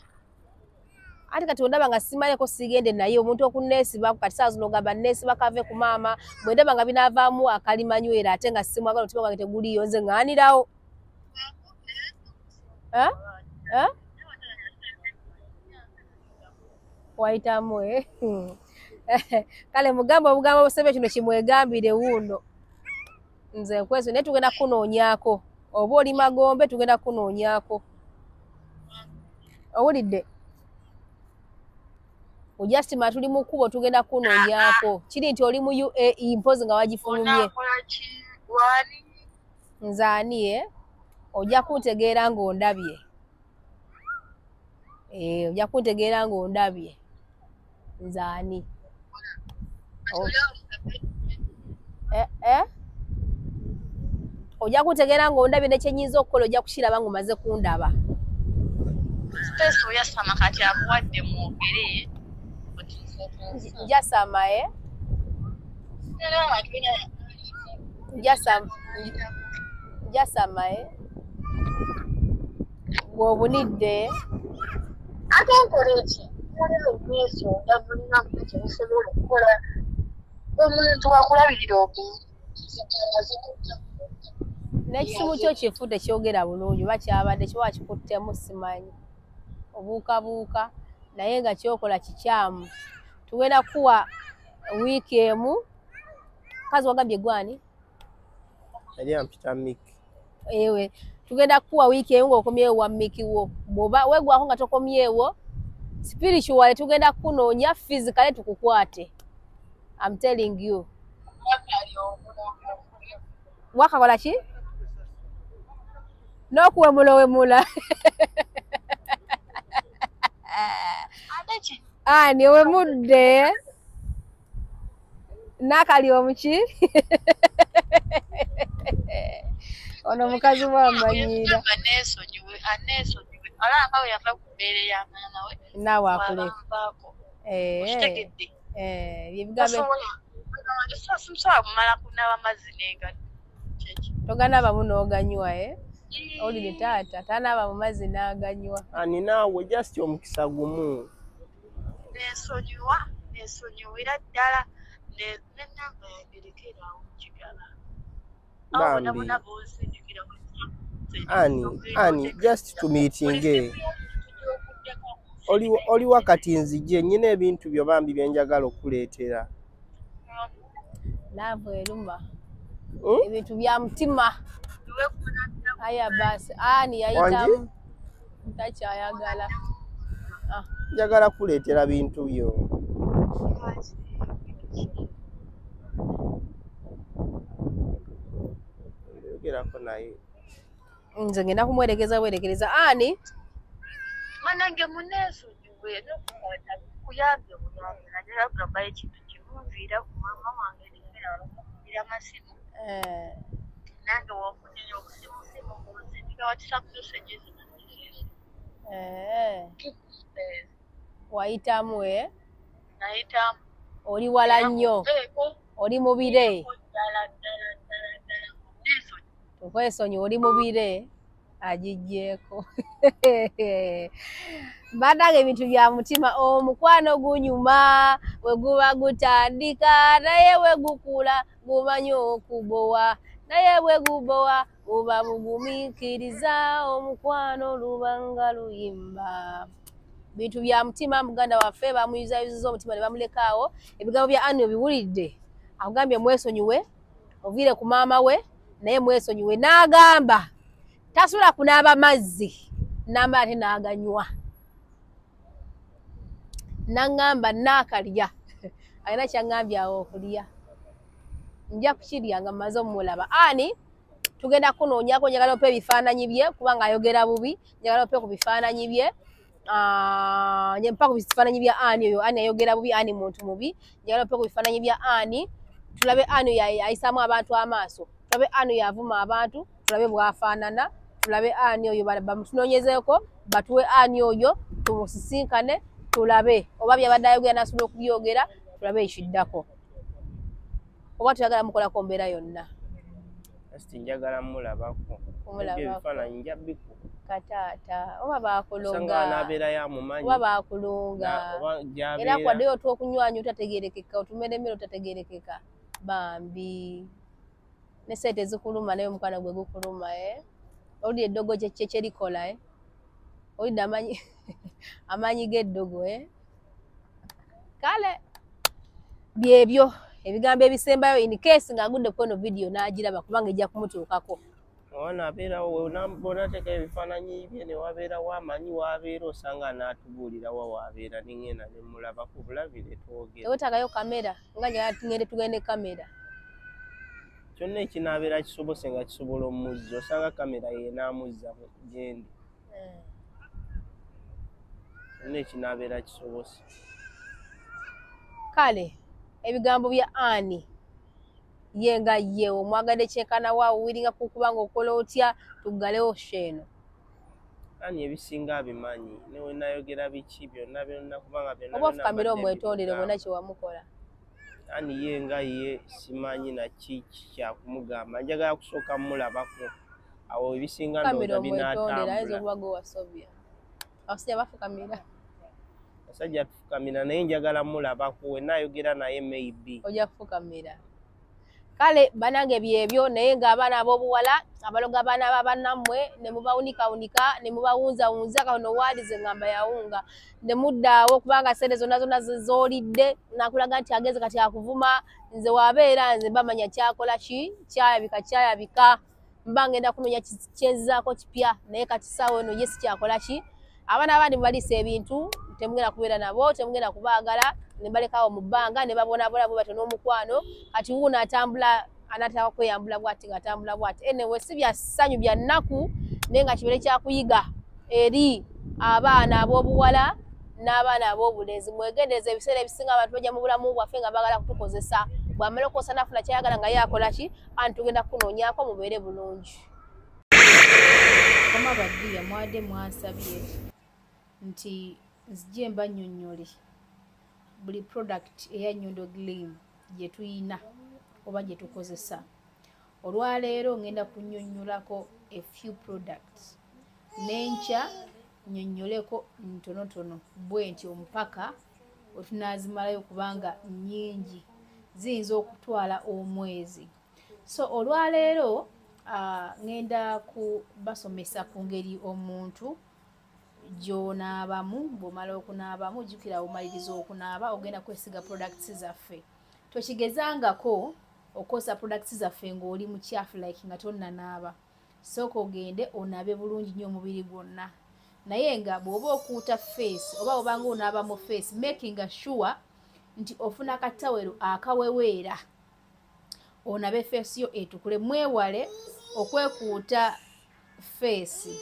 Ate kati ondaba nga simaleko sigende naye omuntu okunneesiba kati saa zino ogamba nneesiba kave ku maama, bwe ndaba nga binaavaamu akalimanywera ate nga simwagala omutima gwange teguliiyo nze ŋŋaanirawo. Wayitamu Kale mugambo obugambo busebe kino kimwegambire wuuno. Nze nkweso naye tugenda kunoonyaako. Oba oli magombe tugenda kunoonyaako. Owulidde? Ojastima tuli mu kkubo tugenda kunoonyaako. Kiri nti oli mu UAE mpozi nga wagifulumye. Nze ani Ojja kuntegeera ng'ondabye. Ojja kuntegeera ng'ondabye. Nze ani? Ojja kuntegeera ng'ondabye ne kye nnyinza okukola ojja kukiraba ng'omaze kundaba. Space oyasama kati akuwadde mwogere. Njasama Njasama Gw'obunidde. Ate nkola ki? Mulimu omwesonda mulina kye musobola okukola. Omuntu akulabirira N'ekisimu kyo kifu tekyogera bulungi oba kyabadde kiba kikuttemu simanyi. Obuukabuuka naye nga kyokola kikyamu. Tugenda kuwa wiiki emu. Kazi wagambye gwani? Yali ampita Miki. Ewe tugenda kuwa wiiki emu ng'okomyewo wa Miki wo. Bw'oba weegwako nga tokomyewo spiritually tugenda kunoonya physically tukukwate. I'm telling you. Wakakola ki? N'okuwemula wemula. Ani owemudde n'akali omuki? Ono mukazi wamanyiira. Naawe akuleka. Toganaabamu n'oganywa Owulire taata tanaaba mu mazzi n'aganywa. Ani naawe just omukisa gumu. Nesonyiwa, nesonyiwira ddala n'ennamba yange lekera awo kigaba. Bambi. Ani just to meeting. Oli wakati nzije nnyina ebintu byo bambi bye njagala okuleetera. Love eruma. Ebintu bya mutima. Aya basi ani yayitamu takyayagala. Njagala kuleetera bintu byo. Yogerako naye. Nze ngenda kumwerekeza bwerekereza ani? Manange muneesonyiwe n'okukwata kuyambye buyambi naddala kugamba ekintu kimunviira ku maama wange nembeera okukubira amasimu. Nange w'ofunira obusimusimu ng'onsindika WhatsApp messages. Wayitamu Nayitamu. Oli wala nnyo. Oli mu bire. Tukwesonyiwe oli mu bire. Agiggyeko. Bannange ebintu bya mutima omukwano gunyuma we guba gutandika naye we gukula gumanyi okubowa naye bwe gubowa buba bugumiikiriza omukwano lubanga luyimba. Bintu bya mutima muganda waffe bamuyuzayuziza omutima ne bamulekaawo. Ebigambo bya Annie obiwulidde. Akugambye mwesonyiwe oviire ku maama we naye mwesonyiwe n'agamba tasobola kunaaba mazzi n'amala ate n'aganywa. N'aŋŋamba naakalya. Alina ky'aŋŋambye awo okulya. Nja kukirya nga mmaze omulaba. Ani tugenda kunoonyaako njagala ompe ebifaananyi bye kubanga ayogera bubi. Njagala ompe ku bifaananyi bye. Mpa ku bifaananyi bya Ani oyo. Ani ayogera bubi, Ani muntu mubi. Njagala ompe ku bifaananyi bya Ani. Tulabe Ani oyo ayisaamu abantu amaaso. Tulabe Ani oyo avuma abantu. Tulabe bw'afaanana. Tulabe ani oyo, bamutunoonyezeeko, batuwe ani oyo, tumusisinkane, tulabe oba byabadde ayogera n'asobola okubyogera, tulabe ekiddako. Oba toyagala mukolako mbeera yonna? Just njagala mulabako. Kumulabako. Ebifaananyi nja bikuba. Kataata, oba Osanga baakuloga, anaabeerayo amumanyi. Oba baakulunga. Oba gy'abeera. Era kwaddeyo otwokunywanya otategeerekeka, otumere emmere otategeerekeka. Bambi. Ne ssente zikuluma naye omukwano gwe gukuluma, eh? Owulira eddogo kye kyerikola, eh? Owulidde amaanyi g'eddogo, eh? Kale byebyo ebigambo ebisembayo in case ng'agudde ku eno vidiyo n'agiraba, kubanga ejja kumutuukako. Omwana abeerawo, bw'onaateekayo ebifaananyi bye ne wabeerawo amanyi w'abeera, osanga anaatubuulira wa w'abeera, ne ŋŋenda ne mmulabako bulabi ne twogera. Teweetaagayo kamera, nga njagala tugende tugende kamera. Kyonna ekinaabeera kisobose nga kisobola omuzza, osanga kamera y'enaamuzza gye ndi. Kyonna ekinaabeera kisobose. Kale ebigambo bya ani ye nga ye omwagadde kyenkana wa, owiringa kukuba ng'okola otya, tuggalewo show eno. Ani ebisinga abimanyi, ne we nayogera biki byonna byonna, kubanga byonna Oba byonna ofukamire mbadde omwetondere mbimugamba. bwonna kye wamukola. Ani ye nga ye simanyi naki kyakumugamba, njagala kusooka mmulabako, awo ebisinga Fukamira ndowooza omwetondere, ayinza binaatambula. okuba gwe wasobya. Abasajja bafukamira. Abasajja tufukamira, naye njagala mulabako, we naayogera naye maybe. Ojja kufukamira. Kale banange byebyo, naye ng'abaana ab'obuwala abaloga abaana b'abannammwe ne mubawunikawunika ne mubawunzawunza, kano waalize ngamba yawunga ne muddaawo, kubanga ssente zonna zonna z'olidde nakulaga nti ageze kati akuvuma. Nze wabeera nze bamanya kyakola ki, kyayabika kyayabika, mba ngenda kunoonya kyenzizaako kipya, naye kati ssaawa eno ye sikyakola ki. Abaana abandi mubaliisa ebintu, temugenda kubeera nabo, temugenda kubaagala, ne balekawo mu bbanga ne babonaabona bwe batyo n'omukwano. Kati wuuno atambula anaataka kweyambula bw'ati ng'atambula bw'ati. Anyway, si bya ssanyu, bya nnaku, naye nga kibeere kyakuyiga eri abaana ab'obuwala n'abaana ab'obulenzi. Mwegendereze, ebiseera ebisinga abantu bajja mu bulamu bwaffe nga baagala kutukozesa. Bw'amala okukozesa n'afuna kyayagala nga ye akola ki, anti tugenda kukunoonyaako. Mubeere bulungi. Kama baddiya mwadde mwansabye nti nzije mbannyonnyole buli product eya Nyondo Glim gye tuyina oba gye tukozesa. Olwaleero ngenda kunnyonnyolako a few products, n'enkya nnyonnyoleko ntonotono bwe ntyo mpaka wetunaazimalayo, kubanga nnyingi, ziyinza okutwala omwezi. So olwaleero ngenda kubasomesa ku ngeri omuntu gy'onaabamu. Bw'omala okunaabamu, jjukira omaliriza okunaaba ogenda kwesiga products zaffe. Tokigezangako okukozesa products zaffe ng'oli mukyafu, like nga tonnanaaba. Sooka ogende onaabe bulungi nnyo omubiri gwonna. Naye nga bw'oba okuuta face oba obanga onaaba mu face, making sure nti ofuna akatawero akaweweera onabe face yo etukule. Mwewale okwekuuta face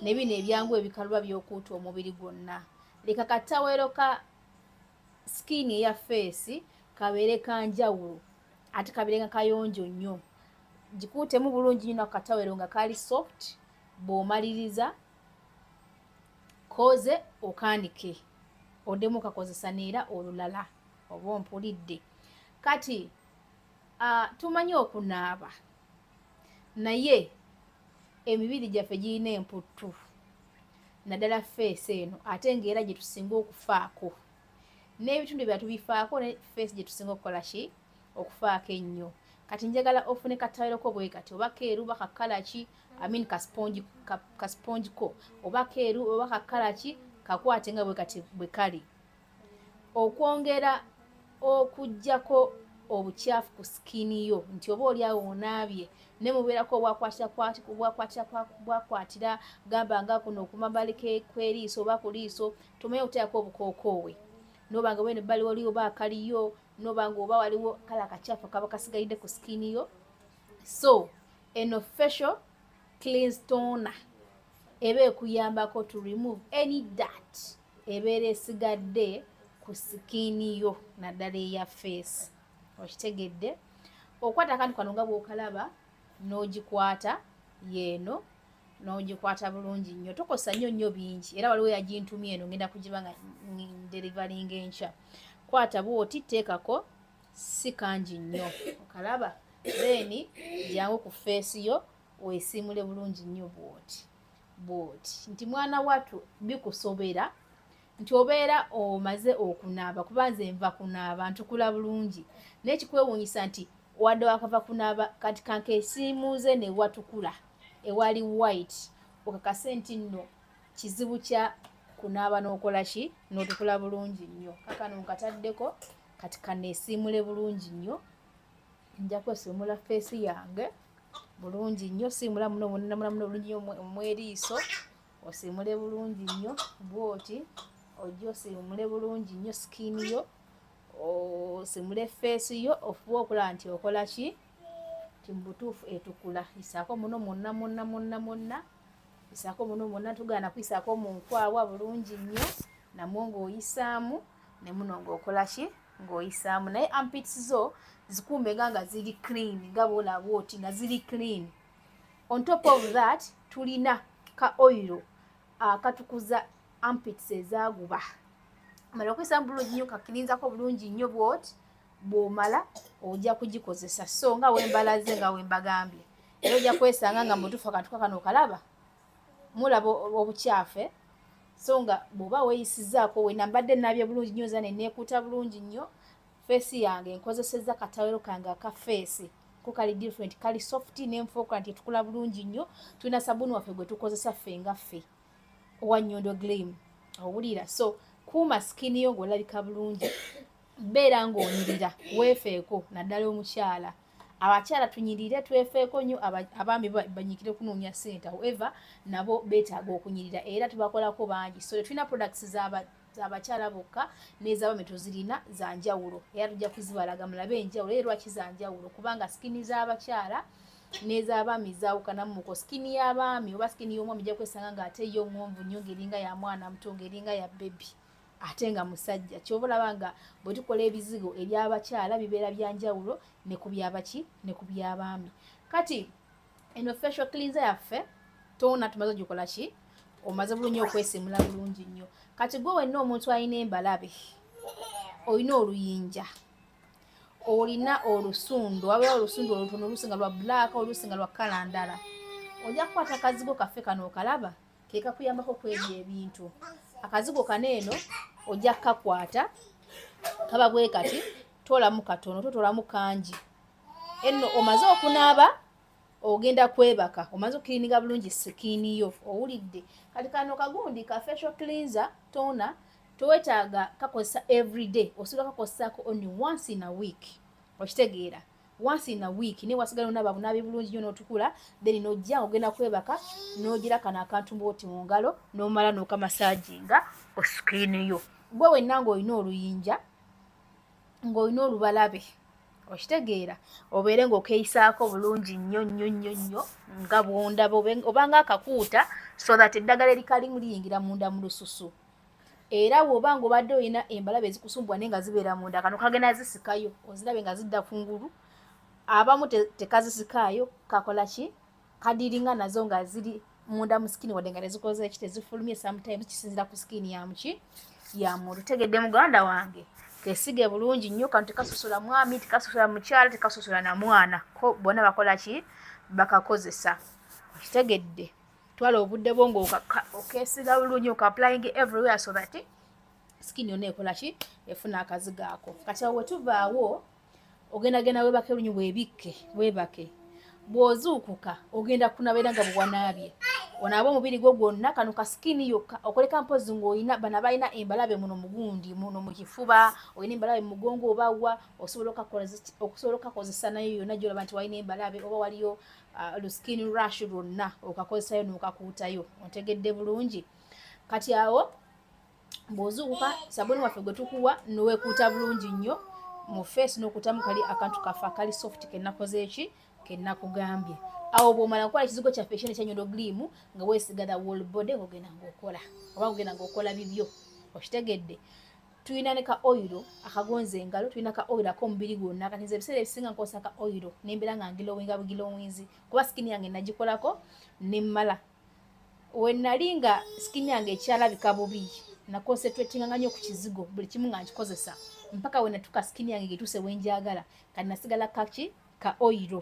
ne bino ebyangu ebikaluba by'okuuta omubiri gwonna. Leka katawero ka skin eya face kabeere kanjawulo, ate kabeere nga kayonjo nnyo. Gikuutemu bulungi nnyo nakatawero nga kali soft. Bw'omaliriza koze okaanike, oddemu okakozesa neera olulala. Oba ompulidde? Kati tumanyi okunaaba, naye emibiri gyaffe girina emputtu, naddala face eno, ate ng'era gye tusinga okufaako n'ebitundu ebya tubifaako, ne face gye tusinga okukola ki, okufaako ennyo. Kati njagala ofune katawero bwe kati, oba keeru oba kakala ki, I mean kaspongi, kaspongi ko, oba keeru oba kakala ki, kakwate nga bwe kati bwe kali. Okwongera okuggyako obukyafu ku skin yo, nti oba oli awo onaabye ne mubeerako obwakwatira, gamba nga kuno okumabali kw'eriiso oba ku liiso, tomanyi okuteekako obukookoowe, noba nga weno ebbali waliwo oba akaliyo, noba nga oba waliwo kale akakyafu kaba kasigalidde ku skin yo. So eno facial cleanse toner eba ekuyambako to remove any dirt ebeera esigadde ku skin yo, naddala eya face. Okitegedde? Okwata akantu kano nga bw'okalaba, n'ogikwata yeeno. N'ogikwata bulungi nnyo, tokosa nnyo nnyo bingi. Era waliwo yagintumye eno, ngenda kugiba nga nderivalinga enkya. Kwata bw'oti, teekako si kangi nnyo, okalaba. Then jangu ku face yo weesiimule bulungi nnyo bw'oti bw'oti, nti mwana wattu bikusobera nti obeera omaze okunaaba, kuba nze nva kunaaba ntukula bulungi. Naye kikwewuunyisa nti wadde wakava kunaaba, kati kankeesiimuze ne watukula ewali white, okakase nti nno kizibu kya kunaaba n'okola ki, n'otukula bulungi nnyo. Kakano nkataddeko, kati kaneesiimule bulungi nnyo. Nja kwesiimula face yange bulungi nnyo. Siimula muno muno muno bulungi nnyo omweriiso, osiimule bulungi nnyo bw'oti, ojje osiimule bulungi nnyo skin yo, osiimule face yo, ofube okulaba nti okola ki, nti mu butuufu etukula. Isaako muno mwonna mwonna mwonna mwonna, isaako muno mwonna, tugaana kuyisaako mu nkwawa bulungi nnyo, namwo ng'oyisaamu ne muno ng'okola ki, ng'oyisaamu. Naye armpits zo zikuume nga ziri clean, nga bw'olaba oti nga ziri clean. On top of that, tulina ka oil akatukuza armpits ezaaguba. Mala okuyisaamu bulungi nnyo, kakirinzako bulungi nnyo bw'oti, bw'omala ojja kugikozesa. So nga wembalaze, nga wembagambye, era ojja kwesanga nga mutuufu akantu kakano okalaba, mulaba obukyafu. So nga bw'oba weeyisizzaako, wena mbadde naabye bulungi nnyo, nza ne neekuuta bulungi nnyo face yange, nkozesezza katawero kange aka face ko kali different, kali soft, nenfuuka nti etukula bulungi nnyo. Tulina sabbuuni waffe gwe tukozesa ffe nga ffe owa Nyondo Glim, owulira? So kuuma skin yo ng'olabika bulungi, beera ng'onyirira, weefeeko, naddala omukyala. Abakyala tunyirire, twefeeko nnyo. Abaami banyikire kunoonya ssente, however nabo beetaaga okunyirira, era tubakolako bangi. So tetulina products z'abakyala bokka, n'ez'abaami tuzirina za njawulo, era tujja kuzibalaga mulabe enjawulo. Era lwaki za njawulo? Kubanga skin z'abakyala n'ez'abaami zaawukanamuko. Skin y'abaami oba skin y'omwami ojja kwesanga ng'ate yo ŋŋonvu nnyo, ng'eringa ya mwana muto, ng'eringa ya baby, ate nga musajja. Kyova olaba nga bwe tukola ebizigo ebyabakyala bibeera bya njawulo ne ku byabaki, ne ku by'abaami. Kati eno facial cleanser yaffe toona tumaze ogikola ki, omaze bulungi okwesimula bulungi nnyo. Kati gwe wenna omuntu alina embalabe, olina oluyinja, olina olusundu, wabeera olusundu olutono, oluusi nga lwa black, oluusi nga lwa colour ndala, ojja kukwata akazigo kaffe kano okalaba, ke kakuyambako kwebyo ebintu. Akazigo kano eno ojja kukakwata, kaba bwe kati, toolamu katono, totoolamu kangi. Enno omaze okunaaba, ogenda kwebaka, omaze okukirininga bulungi skin yo, owulidde? Kati kano kagundi ka facial cleanser toner towetaaga kakozesa everyday, osobola kakozesaako only once in a week, okitegeera? Once in a week, naye wasigala onaaba bunaabi bulungi nnyo n'otukula, then n'ojja ogenda kwebaka n'ogira kano akantu bw'oti mu ngalo, n'omala n'okamasaajinga skin yo. Gwe wenna ng'olina oluyinja, ng'olina olubalabe, okitegeera, obeere ng'okeeyisaako bulungi nnyo nnyo nnyo nnyo nga bw'ondaba, obanga akakuuta, so that eddagala erikalimu liyingira munda mu lususu. Era bw'oba ng'obadde olina embalabe ezikusumbuwa naye nga zibeera munda, kano kagenda zisikayo, ozirabe nga zidda kungulu. Abamu tekazisikaayo, kakola ki, kadiringa nazo nga ziri munda mu skin, wadde nga tezikoze eki, tezifulumye. Sometimes kisinzira ku skin ya muki, ya muntu. Tegedde muganda wange? Kesige bulungi nnyo kano, tekasosola mwami, tekasosola mukyala, tekasosola na mwana, ko bonna bakola ki, bakakozesa, okitegedde? Twala obudde bwo ng'okesiga bulungi, okaapplying everywhere, so that skin yonna ekola ki, efuna akazigo ako. Kati awo wetuvaawo, ogendagenda webake lunyu, webikke, webake. Bw'ozuukuka ogenda kunabeera nga bwewanaabye, onaaba omubiri gwo gwonna. Kano ka skin yokka okoleka mpozi ng'olina bano abalina embalabe muno mugundi muno mu kifuba, olina embalabe mu mugongo, oba wa, osobola okakozesa nayo yonna gyolaba nti walina embalabe oba waliyo lu skin rash lwonna, okakozesayo n'okakuutayo. Ontegedde bulungi? Kati awo bw'ozuukuka, sabuni waffe gwe tukuwa, noweekuuta bulungi nnyo mu face, n'okutamu kali akantu kaffe akali soft kenakoze eki, kenakugambye. Awo bw'omala kukola ekizigo kyaffe ekyene kya Nyondo Glim, nga weesiga the whole body, ng'ogenda ng'okola oba ng'ogenda ng'okola bibyo, okitegedde? Tulina ne ka oil akagonza engalo, tulina ka oil ak'omubiri gwonna. Kati nze ebiseera ebisinga nkozesa ka oil nembeera nga nglowinga buglowinzi, kuba skin yange nagikolako nemmala. We nali nga skin yange ekyalabika bubi, na concentrating nnyo ku kizigo, buli kimu nga nkikozesa mpaka we natuka skin yange getuse wenjagala. Kati nasigala kaki ka oil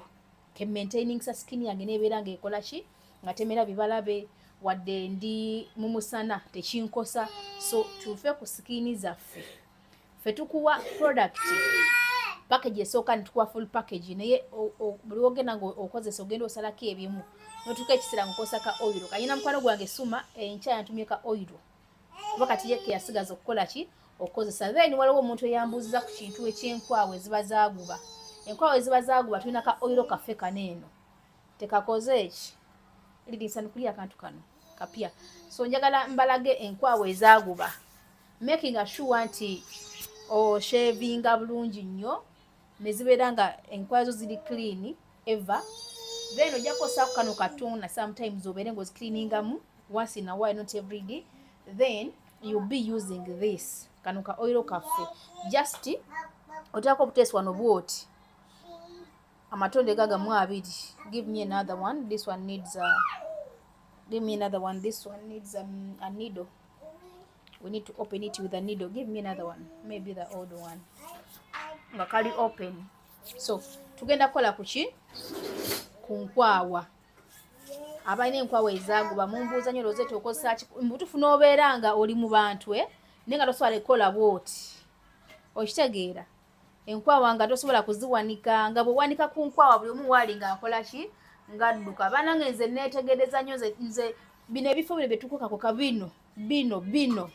ke maintaining sa skin yange nebeera nga ekola ki, nga temera bibalabe wadde ndi mu musana tekinkosa. So tufe ku skin zaffe, ffe tukuwa product package esooka nitukuwa full package, naye buli wogenda nga okozesa ogenda osalako ebimu notuuka ekiseera ng'okozesa ka oil. Kanyina mukwano gwange Suma enkya yantumye ka oil kuba kati ye keyasigaza okukola ki, okukozesa. Then waliwo omuntu eyambuuziza ku kintu ekyenkwawa eziba zaaguba. Enkwawa eziba zaaguba tulina ka oil kaffe kano eno tekakoze eki lirinsanukulya akantu kano kapya. So njagala mbalage enkwawa ezaaguba, making sure nti oshavinga bulungi nnyo ne zibeera nga enkwawa zo ziri clean ever. Then ojja kukozesa kano katona sometimes obeere ng'ozicleaningamu once in a while, not every day. Then you'll be using this kano ka oil kaffe, just oteekako obuteesi wano bwoti amatonde gagamu abiri. Give me another one, this one needs a, give me another one, this one needs a needle. We need to open it with a needle. Give me another one, maybe the old one nga kali open. So tugenda kukola kuki ku nkwawa. Abalina enkwawa ezaaguba mumbuuza nnyo, Rosette okozesa ki? Mubutuufu n'obeera nga oli mu bantu naye nga tosobola kukola bw'oti, okitegeera? Enkwawa nga tosobola kuziwanika, nga bw'owanika ku nkwawa buli omu waali ng'akola ki, ng'adduka. Banange nze neetegereza nnyo, nze bino ebifo bino bye tukokakoka bino bino bino,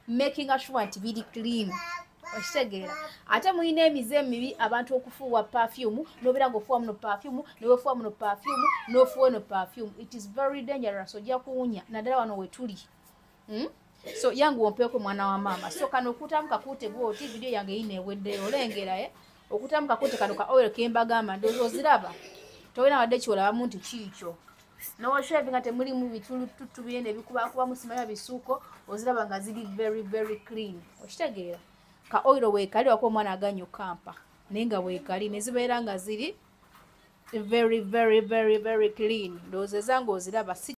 making sure nti biri clean, okitegeera? Ate mulina emize emibi abantu okufuuwa perfume, n'obeera ng'ofuuwa muno perfume, newefuuwa muno perfume, n'ofuuwa eno perfume. It is very dangerous, ojja kuwunya naddala wano we tuli. So yangu ompeeko mwana wa maama. So kano okutamu kakuute bwoti, video yange yina eweddeyo, olengera okutamu kakuute kano ka oil kembagamba, ndowooza oziraba tolina wadde kyolabamu nti kiikyo. N'oshavinga nga temulimu bitulututu byene ebikubakubamu simanya bisuuko, oziraba nga ziri very very clean, okitegeera? Ka oil weekali wako omwana aganye okampa, naye nga weekali ne zibeera nga ziri very very very very clean. Ndowooza ezange oziraba si